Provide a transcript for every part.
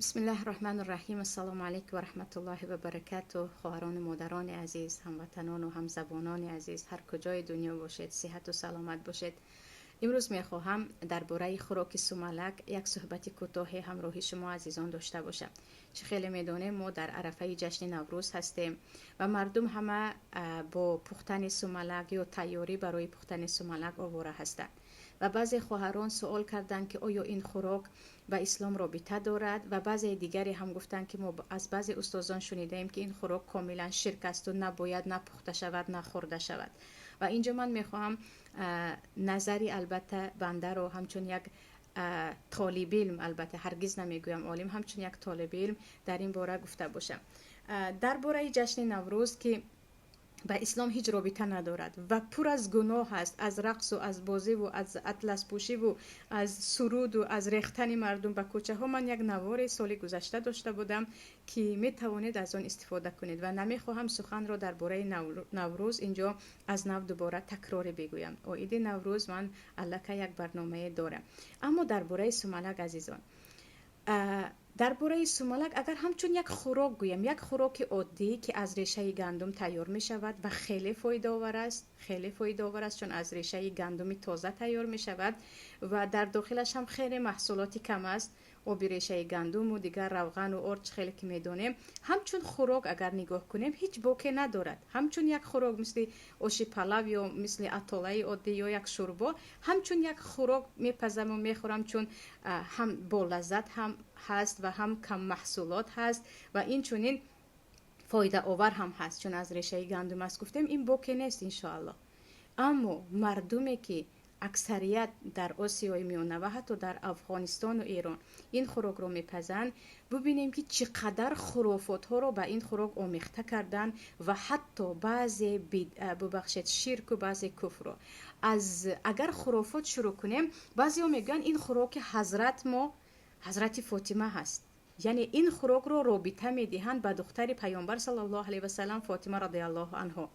Бисмиллаҳи Раҳмани Раҳим. Ассалому алайкум ва раҳматуллоҳи ва баракатуҳ. Хоҳарону модарони азиз, ҳамватанону ҳамзабонони азиз, ҳар куҷои дунё бошед, сиҳату саломат бошед. Имрӯз мехоҳам дар бораи хӯроки сумалак як суҳбати кӯтоҳе ҳамроҳи шумо азизон дошта бошам. Чӣ хеле медонем, мо дар арафаи ҷашни Наврӯз ҳастем ва мардум ҳама бо пухтани сумалак ё тайёрӣ барои пухтани сумалак овора ҳастанд. Ва баъзе хоҳарон суол карданд, ки оё ин хӯрок ба ислом робита дорад, ва баъзеи дигаре ҳам гуфтанд, ки мо аз баъзе устозон шунидаем, ки ин хӯрок комилан ширк асту набояд на пухта шавад, на хӯрда шавад. Ва инҷо ман мехоҳам назари, албатта, бандаро ҳамчун як толибилм, албатта, ҳаргиз намегӯям олим, ҳамчун як толибилм дар ин бора гуфта бошам. Дар бораи ҷашни Наврӯз, ки ба ислом ҳеҷ робита надорад ва пур аз гуноҳ аст, аз рақсу аз бозиву аз атласпӯшиву аз суруду аз рехтани мардум ба кӯчаҳо, ман як навори соли гузашта дошта будам, ки метавонед аз он истифода кунед, ва намехоҳам суханро дар бораи Наврӯз инҷо аз нав дубора такрорӣ бигӯям. Оиди Наврӯз ман аллакай як барномае дорам. Аммо дар бораи сумалак, азизон, дар бораи сумалак агар ҳамчун як хӯрок гӯям, як хӯроки оддӣ, ки аз решаи гандум тайёр мешавад ва хеле фоидаовар аст, хеле фоидаовар аст, чун аз решаи гандуми тоза тайёр мешавад ва дар дохилаш ҳам хеле маҳсулоти кам аст, оби решаи гандуму дигар равғану орд, чӣ хеле ки медонем. Ҳамчун хӯрок агар нигоҳ кунем, ҳеҷ боке надорад. Ҳамчун як хӯрок, мисли оши палав ё мисли атолаи оддӣ ё як шӯрбо, ҳамчун як хӯрок мепазаму мехӯрам, чун ҳам болаззат ҳам ҳаст ва ҳам каммаҳсулот ҳаст ва инчунин фоидаовар ҳам ҳаст, чун аз решаи гандум аст, гуфтем, ин боке нест, иншоаллоҳ. Аммо мардуме, ки аксарият дар Осиёи Миёна ва ҳатто дар Афғонистону Эрон ин хӯрокро мепазанд, бубинем, ки чӣ қадар хурофотҳоро ба ин хӯрок омехта карданд ва ҳатто баъзе, бубахшед, ширку баъзе куфрро. Аз агар хурофот шурӯъ кунем, баъзеҳо мегӯянд, ин хӯроки ҳазрат мо ҳазрати Фотима ҳаст, яъне ин хӯрокро робита медиҳанд ба духтари Паёмбар саллаллоҳу алайҳи васалам Фотима радиаллоҳу анҳо,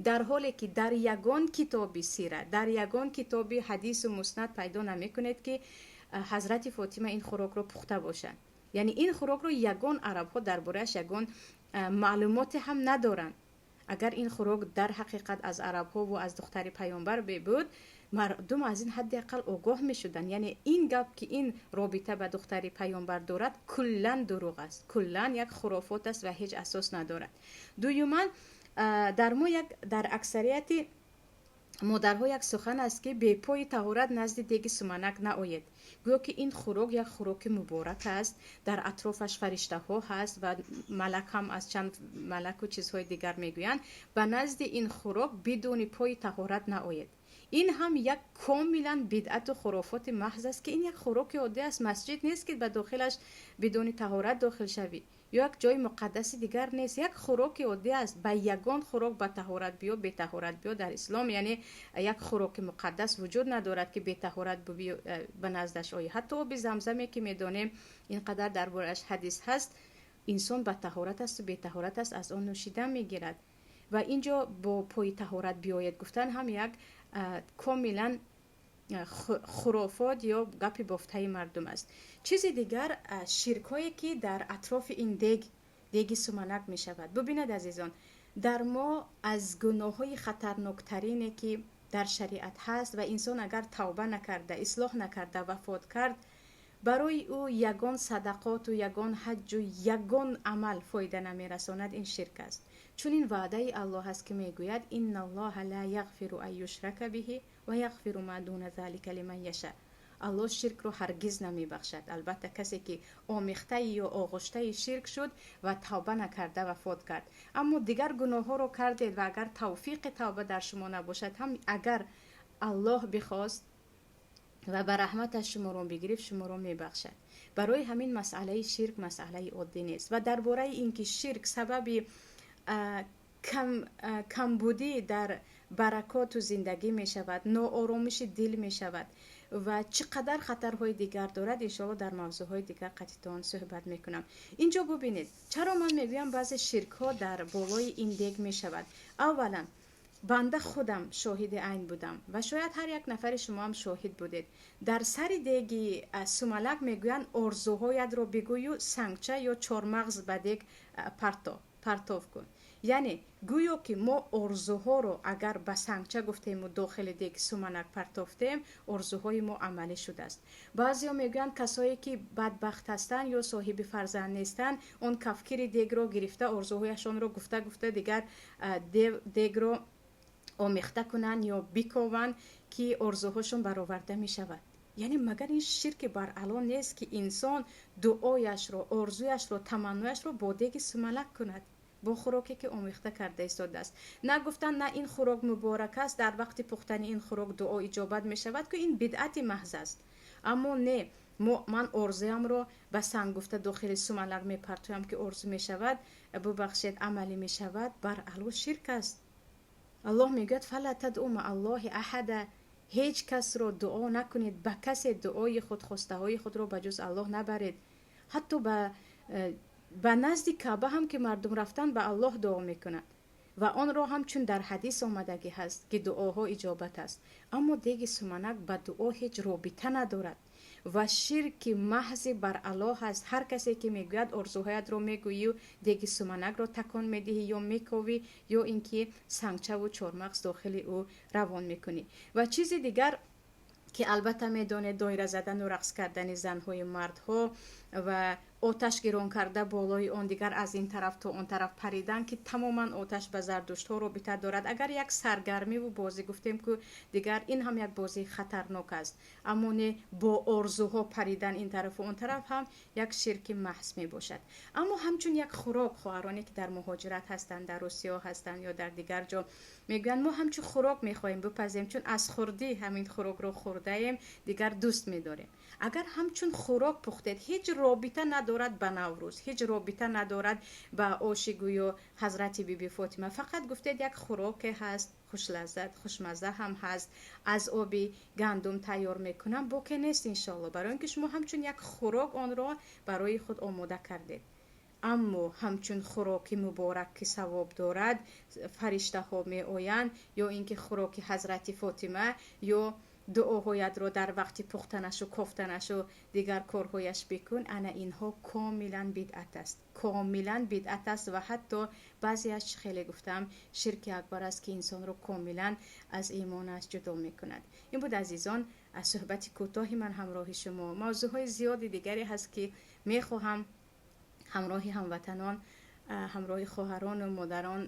дар ҳоле ки дар ягон китоби сира, дар ягон китоби ҳадису муснад пайдо намекунед, ки ҳазрати Фотима ин хӯрокро пухта бошанд. Яъне ин хӯрокро ягон арабҳо дар борааш ягон маълумоте ҳам надоранд. Агар ин хӯрок дар ҳақиқат аз арабҳо ва аз духтари Паёмбар мебуд, мардум аз ин ҳадди ақал огоҳ мешуданд. Яъне ин гап, ки ин робита ба духтари Паёмбар дорад, куллан дурӯғ аст, куллан як хурофот аст ва ҳеҷ асос надорад. Дуюман, дар мо як, дар аксарияти модарҳо як сухан аст, ки бепои таҳорат назди деги суманак наоед. Гӯё ки ин хӯрок як хӯроки муборак аст, дар атрофаш фариштаҳо ҳаст ва малак ҳам, аз чанд малаку чизҳои дигар мегӯянд, ба назди ин хӯрок бидуни пои таҳорат наоед. Ин ҳам як комилан бидъату хурофоти маҳз аст, ки ин як хӯроки оддӣ аст, масҷид нест, ки ба дохилаш бидуни таҳорат дохил шавӣ, ё як ҷои муқаддаси дигар нест, як хӯроки оддӣ аст. Ба ягон хӯрок ба таҳорат биё, бетаҳорат биё, дар ислом яъне як хӯроки муқаддас вуҷуд надорад, ки бетаҳорат ба наздаш оӣ. Ҳатто оби Замзаме, ки медонем, ин қадар дар борааш ҳадис ҳаст, инсон ба таҳорат асту бетаҳорат аст, аз он нӯшидан мегирад. Ва ин ҷо бо пои таҳорат биёед гуфтан ҳам як комилан хурофот ё гапи бофтаи мардум аст. Чизи дигар, ширкҳое, ки дар атрофи ин дег, деги суманак мешавад. Бубинед, азизон, дар мо аз гуноҳҳои хатарноктарине, ки дар шариат ҳаст ва инсон агар тавба накарда, ислоҳ накарда вафот кард, барои ӯ ягон садақоту ягон ҳаҷҷу ягон амал фоида намерасонад, ин ширк аст. Чунин ваъдаи Аллоҳ аст, ки мегӯяд: «Инналлоҳа ла яғфиру ан юшрака биҳи ва яғфиру ма дуна залика лиман яша». Аллоҳ ширкро ҳаргиз намебахшад. Албатта, касе ки омехтаи ё оғоштаи ширк шуд ва тавба накарда вафот кард. Аммо дигар гуноҳҳоро кардед ва агар тавфиқи тавба дар шумо набошад ҳам, агар Аллоҳ бихост ва ба раҳматаш шуморо бигирифт, шуморо мебахшад. Барои ҳамин масъалаи ширк масъалаи оддӣ нест. Ва дар бораи ин ки ширк сабаби камбудӣ дар баракоту зиндагӣ мешавад, нооромиши дил мешавад ва чӣ қадар хатарҳои дигар дорад, иншоалло, дар мавзӯъҳои дигар қатитон суҳбат мекунам. Инҷо бубинед, чаро ман мегӯям, баъзе ширкҳо дар болои ин дег мешавад. Аввалан, Банда худам шоҳиди айн будам ва шояд ҳар як нафари шумо ҳам шоҳид будед. Дар сари деги сумалак мегӯянд, орзуҳоятро бигӯю сангча ё чормағз ба дег партов кун. Яъне гӯё ки мо орзуҳоро агар ба сангча гуфтему дохили деги суманак партофтем, орзуҳои мо амалӣ шудааст. Баъзеҳо мегӯянд, касое ки бадбахт ҳастанд ё соҳиби фарзанд нестанд, он кафкири дегро гирифта, орзуҳояшонро гуфта гуфта дигар дегро омехта кунанд ё бикованд, ки орзуҳошон бароварда мешавад. Яъне магар ин ширки баръало нест, ки инсон дуояшро, орзуяшро, таманнояшро бо деги сумалак кунад, бо хӯроке ки омехта карда истодааст? На гуфтанд, на ин хӯрок муборак аст, дар вақти пухтани ин хӯрок дуо иҷобат мешавад, ки ин бидъати маҳз аст. Аммо не, ман орзуямро ба санг гуфта дохили сумалак мепартоям, ки орзу мешавад, бубахшед, амалӣ мешавад. Баръало ширк аст. Аллоҳ мегӯяд: فلا تدعوا مع الله أحدا. Ҳеҷ касро дуо накунед, ба касе дуои худ, хостаҳои худро ба ҷуз Аллоҳ набаред. Ҳатто ба назди Каъба ҳам ки мардум рафтан, ба Аллоҳ дуо мекунанд ва онро ҳамчун дар ҳадис омадагӣ ҳаст, ки дуоҳо иҷобат аст. Аммо деги суманак ба дуо ҳеҷ робита надорад ва ширки маҳзи баръало ҳаст. Ҳар касе ки мегӯяд, орзуҳоятро мегӯию деги суманакро такон медиҳӣ ё мековӣ, ё ин ки сангчаву чормағз дохили ӯ равон мекунӣ. Ва чизи дигар, ки албатта медонед, доира задану рақс кардани занҳои мардҳо ва оташ гирон карда, болои он дигар аз ин тараф то он тараф паридан, ки тамоман оташ ба зардуштҳо робита дорад. Агар як саргармиву бозӣ гуфтем, ку дигар ин ҳам як бозии хатарнок аст. Аммо не, бо орзуҳо паридан ин тарафу он тараф ҳам як ширки маҳз мебошад. Аммо ҳамчун як хӯрок, хоҳароне ки дар муҳоҷират ҳастанд, дар Русиё ҳастанд ё дар дигар ҷо, мегӯянд, мо ҳамчун хӯрок мехоҳем бипазем, чун аз хурдӣ ҳамин хӯрокро хӯрдаем, дигар дӯст медорем. Агар ҳамчун хӯрок пухтед, ҳеҷ робита надорад ба Наврӯз, ҳеҷ робита надорад ба оши гӯё ҳазрати биби Фотима. Фақат гуфтед, як хӯроке ҳаст, хушлаззат, хушмазза ҳам ҳаст, аз оби гандум тайёр мекунам, боке нест, иншоалло, барои он ки шумо ҳамчун як хӯрок онро барои худ омода кардед. Аммо ҳамчун хӯроки муборак, ки савоб дорад, фариштаҳо меоянд, ё ин ки хӯроки ҳазрати Фотима, ё дуоҳоятро дар вақти пухтанашу кофтанашу дигар корҳояш бикун, ана инҳо комилан бидъат аст, комилан бидъат аст ва ҳатто баъзеаш, хеле гуфтам, ширки акбар аст, ки инсонро комилан аз имонаш ҷудо мекунад. Ин буд, азизон, аз суҳбати кӯтоҳи ман ҳамроҳи шумо. Мавзӯъҳои зиёди дигаре ҳаст, ки мехоҳам ҳамроҳи ҳамватанон, ҳамроҳи хоҳарону модарон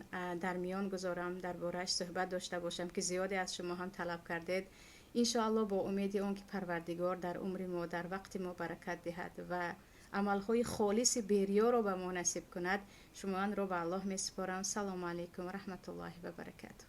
дар миён гузорам, дар борааш суҳбат дошта бошам, ки зиёде аз шумо ҳам талаб кардед. Иншоалло, бо умеди он ки Парвардигор дар умри мо, дар вақти мо баракат диҳад ва амалҳои холиси бериёро ба мо насиб кунад, шумоанро ба Аллоҳ месупорам. Салому алайкум ва раҳматуллоҳи ва баракатуҳ.